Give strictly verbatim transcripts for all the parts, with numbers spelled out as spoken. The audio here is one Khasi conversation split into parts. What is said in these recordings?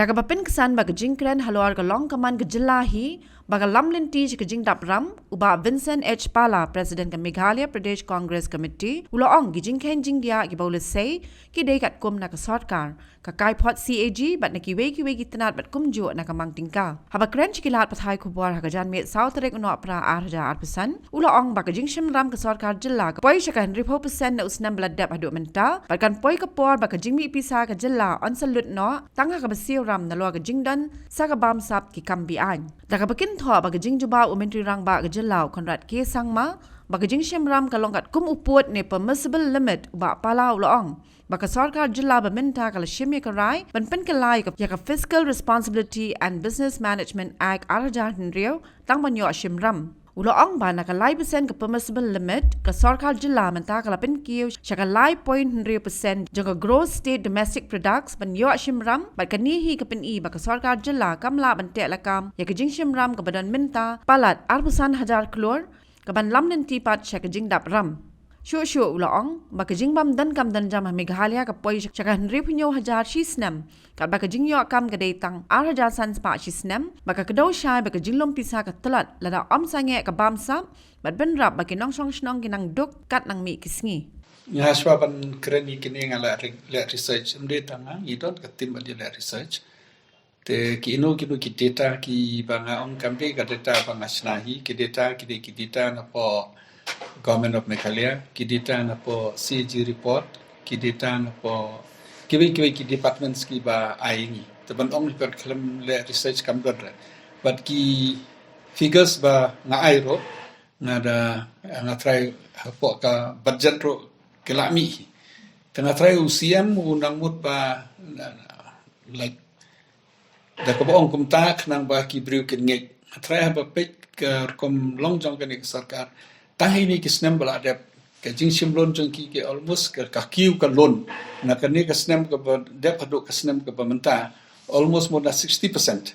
Da kaba pynksan ba ka jingkren halor ka long ka man ka jylla hi ba ka lam lynti sha ka jingdap ram, u Bah Vincent H Pala, President ka Meghalaya Pradesh Congress Committee, u la ong ki jingkheiñ jingdiah kiba u la sei ki dei katkum na ka sorkar, ka kaiphod C A G bad na kiwei kiwei ki tnat bad kumjuh na ka mang tyngka. Haba kren sha ki lad pathai khubor ha ka janmiet saw tarik u Nohprah ar hajar arphew san, u la ong ba ka jingshim ram ka sorkar jylla ka poi sha ka hynriewphew percent na u snem ba la dep haduh mynta, bad kan poi ka por ba ka jingmih pisa ka jylla yn sa lut noh tang ha kaba siew ram nalor ka jingdon sa ka bamsap ki kam be-aiñ. Da kaba kynthoh ba ka jingjubab u Myntri Rangbah ka jylla u Conrad K Sangma ba ka jingshim ram ka long katkum u pud ne permissible limit, u Bah Pala u la ong ba ka sorkar jylla ba mynta ka la shim ïa ka rai ban pynkylla ïa ka, ïa ka Fiscal Responsibility and Business Management Act ar hajar hynriew tang ban ïoh shim ram. U la ong ba na ka lai percent ka permissible limit, ka sorkar jylla mynta ka la pynkiew sha ka lai point hynriew percent jong ka gross state domestic products ban ïoh shim ram, bad kane hi ka pyni ba ka sorkar jylla kam lah ban teh lakam ïa ka jingshim ram kaba don mynta palat arphew san hajar klur, kaban lam lynti pat sha ka jingdap ram. Shuh shuh u la ong ba ka jingbym donkam donjam ha Meghalaya ka poi sha ka hynriewphew hynñiew hajar shi snem, katba ka jingïoh kam ka dei tang ar hajar san spah shi snem, ba ka kdew shai ba ka jinglum pisa ka tlot lada ym sangeh ka bamsap, bad bynrap ba ki nongshong shnong ki nang duk kat nang mih ki sngi. Nga, shwa ban kren ïa kine nga la re-, leh research, ym dei tang nga, ngi don ka team ba dei leh research. Te kino kino ki data kiba nga ong kam dei ka data ba nga shna hi, ki data ki dei ki data na poh Government of Meghalaya, ki data na poh C A G report, ki data na poh kiwei kiwei ki departments kiba ai ngi. Te ban ong hi pat khlem leh research kam don re. Bad ki figures ba nga ai ruh, nga da, nga try hapoh ka budget ruh ki la mih hi. Te nga try u C M u nang mut ba, like, da kaba ong kumta khnang ba ki briew kin ngeit. Nga try haba peit ka rukom long jong kane ka sorkar, tang ha kine ki snem ba la dep, ka jingshim loan jong ki, ki almost ka, ka kiew ka loan na kane ka snem kaba dep haduh ka snem kaba mynta, almost more than sixty percent.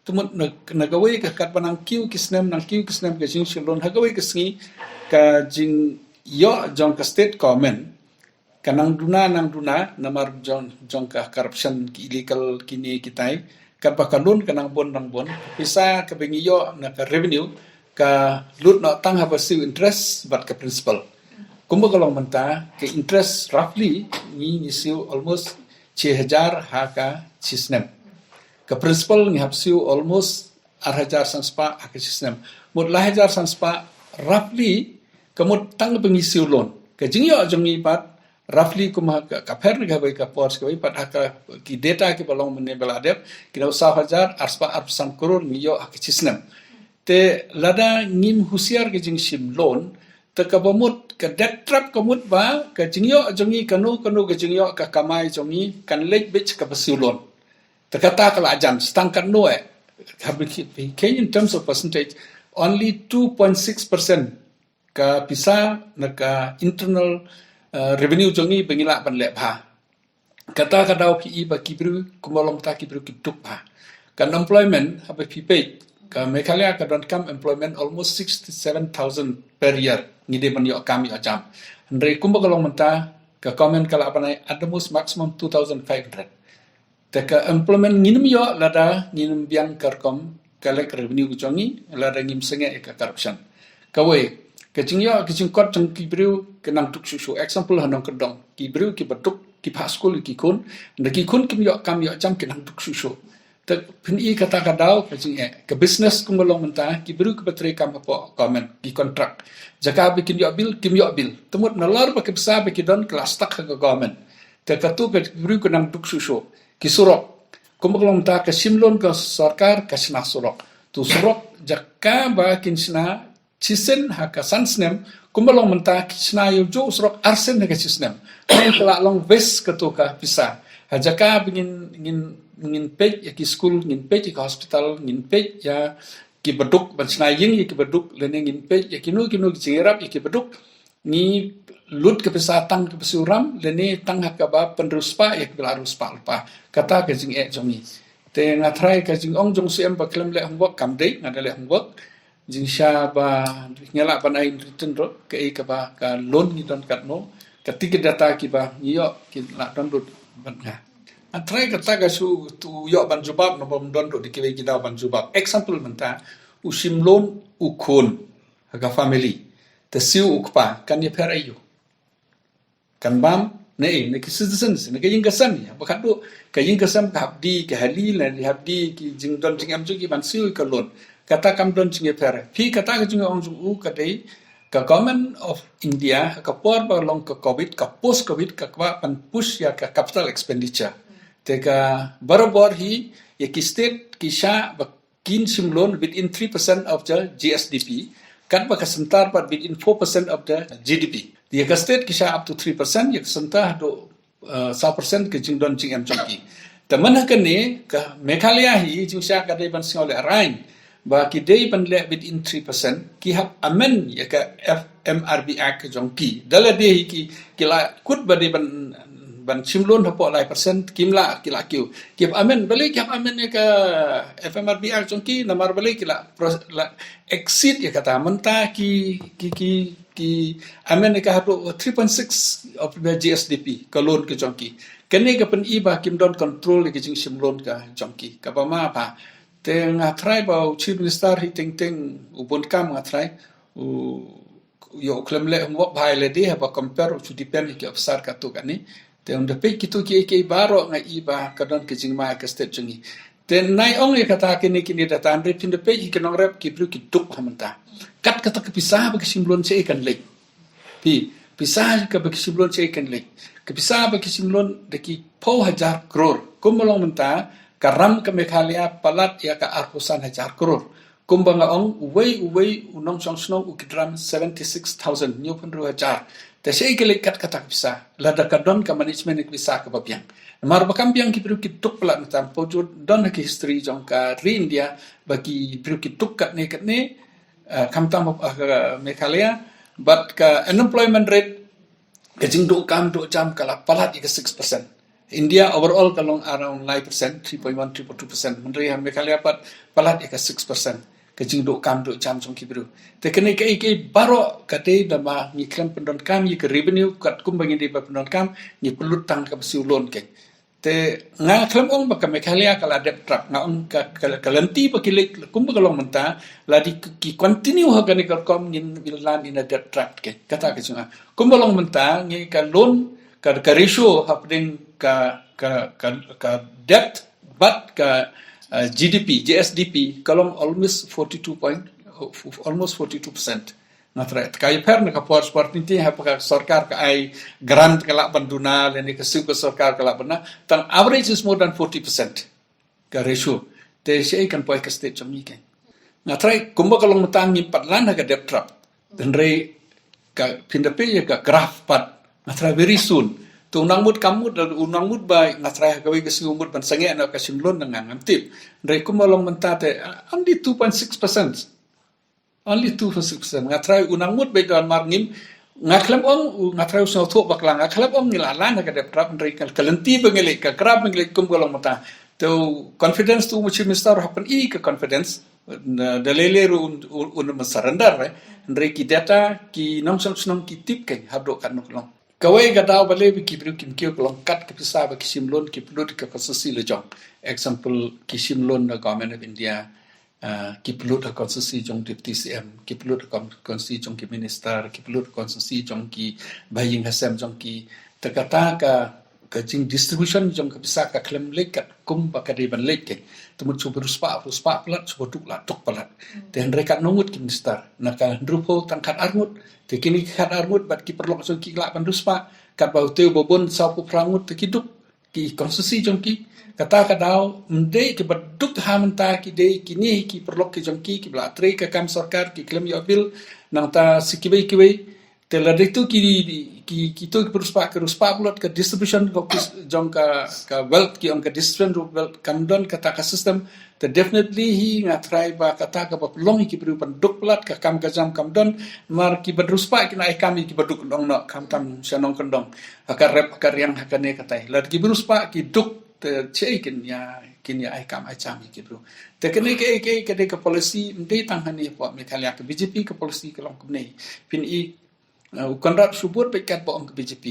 Te mut na, na kawei ka, katba nang kiew ki snem, nang kiew ki snem ka jingshim loan, ha kawei ka sngi ka jingïoh jong ka state government ka nang duna, nang duna namar jong, jong ka corruption, ki illegal kine kitai. Katba ka loan ka nang bun, nang bun, pisa kaba ngi ïoh na ka revenue ka lut noh tang haba siew interest bad ka principal. Kumba ka long mynta, ka interest roughly ngi, ngi siew almost shi hajar ha ka shi snem. Ka principal ngi hap siew almost ar hajar san spah ha ka shi snem. Mut lai hajar san spah roughly ka mut tang ba ngi siew loan. Ka jingïoh jong ngi pat roughly kum ha ka, ka pher na kawei ka por, kawei pat ha ka, ki data kiba long mynne ba la dep, ki dei saw hajar ar spah arphew san klur ngi ïoh ha ka shi snem. Te lada ngim husiar ka jingshim loan, te kaba mut ka debt trap ka mut ba ka jingïoh jong ngi, kano kano ka jingïoh ka kamai jong ngi kan leit beit kaba siew loan. Te kata ka la jan, tang katno eh. Haba ki, ki, in terms of percentage, only two point six percent ka pisa na ka internal, uh, revenue jong ngi ba ngi lah ban leh bha. Kata ka daw phi i ba ki briew, kumba long mynta ki briew ki duk bha. Ka unemployment, haba phi peit, ka Meghalaya ka donkam employment almost sixty-seven thousand per year. Ngi dei ban ïoh kam ïoh jam. Hynrei kumba ka long mynta, ka government ka lah ban ai at the most maximum two thousand five hundred. Te ka employment ngin ym ïoh lada ngin ym biang ka rukom collect revenue ka jong ngi, lada ngim sangeh ïa ka corruption. Kawei, ka jingïoh, ka jingkot jong ki briew ka nang duk shuh shuh. Example ha Nongkyndong, ki briew kiba duk, ki phah skul ki khun, da ki khun kim ïoh kam ïoh jam ki nang duk shuh shuh. Te phin i kata ka daw ka jingeh, ka business kumba long mynta, ki briew kiba trei kam hapoh government, ki contract. Jaka ba kin ïoh bill, kim ïoh bill. Te mut nalor ba ka pisa ba ki don ka la stuck ha ka government. Te katu ka briew ka nang duk shuh shuh. Ki surok. Kumba ka long mynta ka shim loan ka sorkar ka shna surok. Tu surok jaka ba kin shna shisien ha ka san snem, kumba long mynta ki shna ïa u juh surok arsien ha ka shisnem. Ka la long waste katu ka pisa. Ha jaka ba ngin, ngin, ngin peit ïa ki skul, ngin peit ïa ki hospital, ngin peit ïa kiba duk, ban shna ïing ïa kiba duk, lane ngin peit ïa kino kino ki jingïarap ïa kiba duk, ngi lut ka pisa tang kaba siew ram, lane tang ha kaba pynriewspah ïa kaba la riewspah lypa. Kata ka jingeh jong ngi. Te nga tharai ka jingong jong u C M ba khlem leh homework kam dei, nga da leh homework. Jingshisha ba nga lah ban ai in written ruh, kaei kaba ka loan ngi don katno, kata ki data kiba ngi ïoh ki lah don lut bad nga. Nga trai kata ka shu tu ïoh ban jubab, naba ym don ruh da kiwei ki daw ban jubab. Example mynta, u shim loan u khun ha ka family, te siew u kpa, kan ïapher aïu? Kan bam ne, ne ki citizens, ne ka ïing ka sem, ïa ba khadduh ka ïing ka sem ka hap die, ka hali, ne hap die ki jingdon jingem jong ki ban siew ka loan. Kata kam don jingïapher. Phi, kata ka jingong jong u ka dei ka Government of India, ka por ba long ka covid, ka post covid, ka kwah ban push ïa ka capital expenditure. Te ka barabor hi ïa ki state ki shah ba kin shim loan within three percent of the G S D P, katba ka centre pat within four percent of the G D P. Ïa ka state ki shah up to three percent, ïa ka centre haduh, uh, saw percent ka jingdon jingem jong ki. Te mynta kane ka Meghalaya hi, jingshah ka dei ban sngewlehrain ba ki dei ban leh within three percent, ki hap amend ïa ka F M R B Act jong ki. Da lade hi ki, ki la kut ba dei ban, ban shim loan hapoh lai percent, kim lah, ki la kiew. Ki hap amend, balei ki hap amend ïa ka F M R B Act jong ki, namar balei ki la pros-, la exceed ïa kata. Mynta ki, ki, ki, ki amend ïa ka haduh three point six of the G S D P, ka loan ka jong ki. Kane ka pyni ba kim don control ïa ka jingshim loan ka jong ki. Kaba ma ba. Te nga trai ba u Chief Minister hi teng teng u bun kam, nga trai u ïoh khlem leh homework bha ïa lade, haba compare u shu depend ïa ki officer katto katne. Te ynda peit kito kiei kiei baroh nga i ba ka don ka jingma ïa ka state jong ngi. Te nai ong ïa kata kine kine data, hynrei phin da peit ïa ki nongrep ki briew ki duk ha mynta. Kat kata ka pisa ba ki shim loan shaei kan leit. Phi, pisa kaba ki shim loan shaei kan leit. Ka pisa ba ki shim loan da ki phew hajar crore. Kumba long mynta, ka ram ka Meghalaya palat ïa ka arphew san hajar crore. Kumba nga ong, uwei uwei u nongshong shnong u kit ram seventy six thousand, hynñiewphew hynriew hajar. Te shaei ka leit kat kata ka pisa, lada ka don ka management ka pisa kaba biang. Namar ba kam biang ki briew ki duk palat, nga tam pyrshah don ha ki history jong ka ri India ba ki briew ki duk katne katne, eh, khamtam ha, ha Meghalaya, bad ka unemployment rate, ka jingduh kam duh jam ka la palat ïa ka six percent. India overall ka long around lai percent, three point one, three point two percent. Hynrei ha Meghalaya pat palat ïa ka six percent. Ka jingduh kam duh jam jong ki briew. Te kane kaei kaei baroh ka dei da ba ngi khlem pyndonkam ïa ka revenue katkum ba ngi dei ban pyndonkam, ngi pynlut tang kaba siew loan kein. Te nga khlem ong ba ka Meghalaya ka la debt trap, nga ong ka, ka, ka lynti ba ki leit kumba ka long mynta, lada ki, ki continue ha kane ka rukom ngin ïalam ïa ka debt trap kein. Kata ka jingong. Kumba long mynta, ngi ka loan, ka, ka ratio hapdeng ka, ka, ka, ka debt bad ka, uh, G D P, G S D P, ka long almost forty two point, almost forty two percent. Nga trai, ka ïapher na ka por sport ni ti, haba ka sorkar ka ai grant ka lah ban duna, lane ka siew ka sorkar ka lah ban duna, tang average is more than forty percent. Ka ratio. Te shaei kan poi ka state jong ngi kein. Nga trai, kumba ka long mynta ngim pat lan ha ka debt trap. Hynrei ka phin da peit ïa ka graph pat. Nga trai very soon. Te u nang mut kam mut, u nang mut ba nga trai ha kawei ka sngi u mut ban sangeh na ka shim loan na nga ngam tip. Hynrei kumba long mynta te, uh, only two point six percent. Only two point six percent. Nga trai u nang mut beit don mar ngim. Nga khlem ong, u nga trai u sngewthuh bakla, nga khlem ong ngi la lan ha ka debt trap, hynrei ka, ka lynti ba ngi leit, ka graph ba ngi leit kumba ka long mynta. Te u confidence tu u Chief Minister hapdeng ïa ka confidence. Na, da lei lei ruh un, un, un, un surrender, eh. Hynrei ki data, ki nongshong shnong ki tip kein, haduh katno ka long. Kawei ka daw balei ba ki briew kim kiew ka long kat ka pisa ba ki shim loan ki pynlut ka constituency la jong. Example, ki shim loan na Government of India, ah, ki pynlut ha constituency jong Deputy C M, ki pynlut ha con-, constituency jong ki minister, ki pynlut ha constituency jong ki ba ïing ha sem jong ki. Te kata ka, ka jing distribution jong ka pisa ka khlem leit katkum ba ka dei ban leit kein. Te mut shu ba hynriew spah, hynriew spah palat, shu ba duk la duk palat. Te hynrei katno ngut ki minister, na ka hynriewphew tang khatar ngut. Te kine ki khatar ngut bad ki paralok jong ki lah ban hynriew spah, katba utei uba bun sawphew phra ngut te ki duk ki constituency jong ki. Kata ka daw, ym dei kiba duk ha mynta ki dei kine ki paralok ki jong ki, kiba la trei ka kam sorkar, ki khlem ïoh bill, nangta sa kiwei kiwei. Te lada ïa kito ki, ki, kito ki hynriew spah, ki hynriew spah palat ka distribution ka kus-, jong ka, ka wealth, ki ong ka distribution of wealth kam don kata ka system. Te definitely hi nga trai ba kata kaba pynlong ïa ki briew ban duk palat, ka kam ka jam kam don, mar kiba hynriew spah kin ai kam ïa kiba duk kyndong noh, khamtam sha nongkyndong. Ha ka rep, ha ka riang, ha kane katai. Lada kiba hynriew spah ki duk, te shaei kin ïa, kin ïa ai kam ai jam ïa ki briew. Te kane kaei kaei ka dei ka policy, ym dei tang hangne hapoh Meghalaya, ka B J P ka policy ka long kumne. Phin i, uh, u Conrad shu bud beit katba ong ka B J P.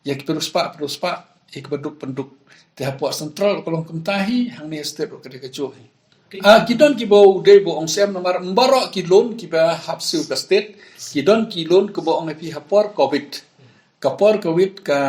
Ïa ki hynriew spah, hynriew spah, Ïa kaba duk pynduk. Te hapoh central ka long kumta hi, hangne state ruh ka dei kajuh hi. Ah, ki don kiba u dei ba ong sem namar ym baroh ki loan kiba hap siew ka state, ki don ki loan kiba ong ïa phi ha por covid. Ka por covid ka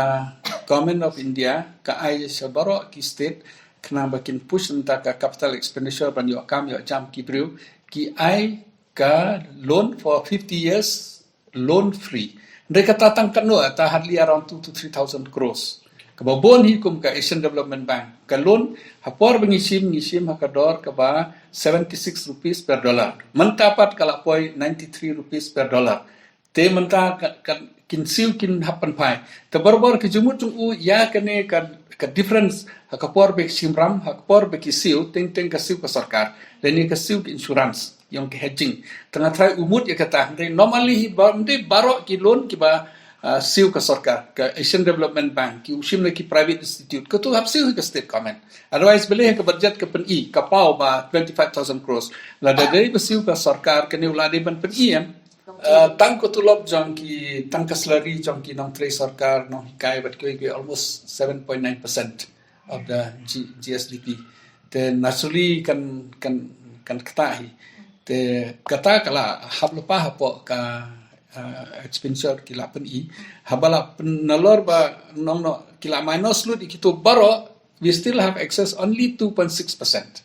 Government of India ka ai sha baroh ki state khnang ba kin push nangta ka capital expenditure ban ïoh kam ïoh jam ki briew, ki ai ka loan for fifty years loan free. Hynrei kata tang katno, kata hardly around two to three thousand crores. Kaba bun hi kum ka Asian Development Bank. Ka loan, ha por ba ngi shim, ngi shim ha ka dor kaba seventy-six rupees per dollar. Mynta pat ka la poi ninety-three rupees per dollar. Te mynta ka, ka, kin siew kin hap pynphai. Te barabor ka jingmut jong u ïa kane ka, ka difference ha ka por ba ki shim ram, ha ka por ba ki siew, teng teng ka siew ka sorkar. Lane ka siew ka insurance. Ïong ka hedging. Tang nga trai u mut ïa kata. Hynrei normally hi ba, ym dei baroh ki loan kiba, ah, siew ka sorkar, ka Asian Development Bank, ki u shim na ki private institute. Katu hap siew hi ka state government. Otherwise, balei ha ka budget ka pyni, ka paw ba twenty-five thousand crores. Lada dei ba siew ka sorkar, kane u la dei ban pyni em. Ah, tang ka tulop jong ki, tang ka salary jong ki nongtrei sorkar, nonghikai, bad kiwei kiwei almost seven point nine percent of the G-, G S D P. Te naturally kan, kan, kan ktah hi. Te kata ka la hap lypa hapoh ka, ah, expenditure ki la pyni. Haba la pyn-, nalor ba nongno ki la minus lut ïa kito baroh, we still have excess only two point six percent.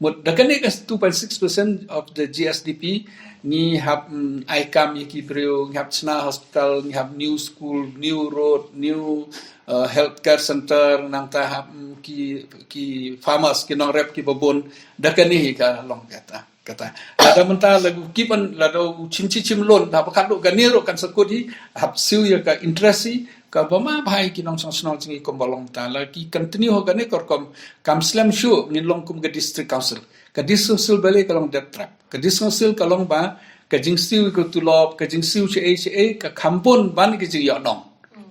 Mut da kane ka two point six percent of the G S D P ngi hap, mm, ai kam ïa ki briew, ngi hap shna hospital, ngi hap new school, new road, new, uh, healthcare center, nangta hap, mm, ki, ki farmers, ki nongrep kiba bun, da kane hi ka long kata, kata. Lada mynta lada u ki ban, lada u shim shi shim loan, haba khadduh kane ruh kan sa kut hi, hap siew ïa ka interest hi, kaba ma bha ïa ki nongshong shnong jong ngi kumba long mynta, la ki continue ha kane ka rukom, kam slem shuh ngin long kum ka district council. Ka district council balei ka long debt trap. Ka district council ka long ba, ka jingsiew ka tulop, ka jingsiew shaei shaei, ka kham bun ban ka jingïohnong.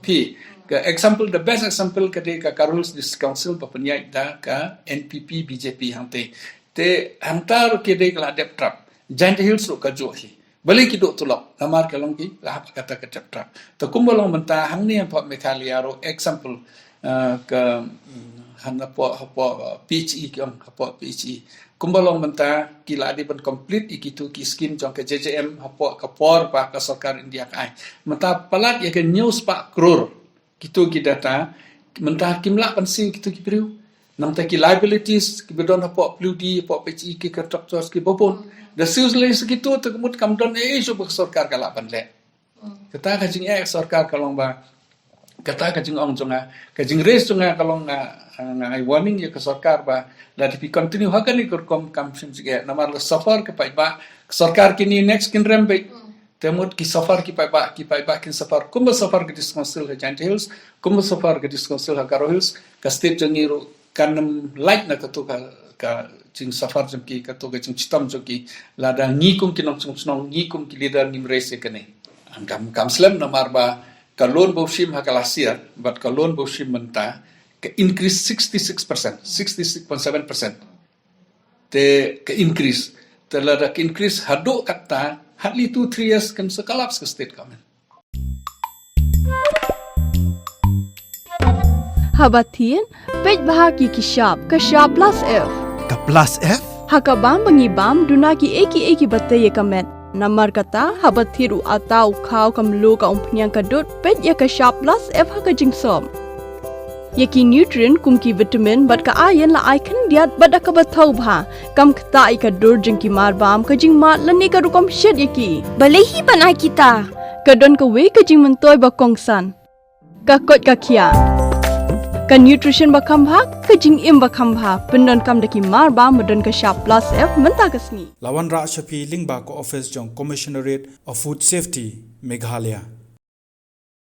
Phi, ka example, the best example ka dei ka Garo Hills District Council ba pynïaid da ka N P P B J P hangtei. Te hangta ruh ki dei ka la debt trap. Jaintia Hills ruh kajuh hi. Balei ki duh tulop, namar ka long ki la hap kata ka debt trap. Te kumba long mynta hangne hapoh Meghalaya ruh example, ah, ka, mm, han hapoh, hapoh, ah, P H E ki ong, hapoh P H E. Kumba long mynta ki la dei ban complete ïa kito ki scheme jong ka J J M hapoh ka por ba ka sorkar India ka ai. Mynta palat ïa ka hynñiew spah klur kito ki data, mynta kim lah ban siew kito ki briew. Nangta ki liabilities kiba don hapoh P W D, hapoh P H E ki contractors kiba bun. Da siew lei sa kito te ka mut kam don ei ei shuh ba ka sorkar ka lah ban leh. Kata ka jingeh sorkar ka long ba, kata ka jingong jong nga, ka jing raise jong nga ka long nga, nga ai warning ïa ka sorkar ba, lada phi continue ha kane ka rukom kam shym jingeh, namar la suffer ki paidbah, ka sorkar kine next kin rem beit. Te mut ki suffer ki paidbah, ki paidbah kin suffer, kumba suffer ka District Council ha Jaintia Hills, kumba suffer ka District Council ha Garo Hills, ka state jong ngi ruh kan ym lait na kato ka, ka jingsuffer jong ki, kato ka jingshitom jong ki, lada ngi kum ki nongshong shnong, ngi kum ki leader ngim raise ïa kane. Kam, kam slem namar ba ka loan ba u shim ha ka last year, bad ka loan ba u shim mynta, ka increase sixty-six percent, sixty-six point seven percent. Te ka increase. Te lada ka increase haduh katta, hardly two, three years kan sa collapse ka state government. Haba thied, peit bha ki ki shap, ka shap plus F. Ka plus F? Ha ka bam ba ngi bam, duna ki ei ki ei kiba tei ïa ka met. Namar kata, haba thied u atta u khaw ka mluh ka umphniang ka dud, peit ïa ka shap plus F ha ka jingsop. Ïa ki nutrient kum ki vitamin bad ka iron la ai khyndiat bad da kaba thaw bha. Kam ktah ïa ka dur jong ki mar bam, ka jingmad lane ka rukom shet ïa ki. Balei hi ban ai kita? Ka don kawei ka jingmyntoi ba kongsan. Ka koit ka khiah. Ka nutrition ba kham bha, ka jingim ba kham bha. Pyndonkam da ki mar bam ba don ka shap plus F mynta ka sngi. La wanrah sha phi lyngba ka office jong Commissionerate of Food Safety, Meghalaya.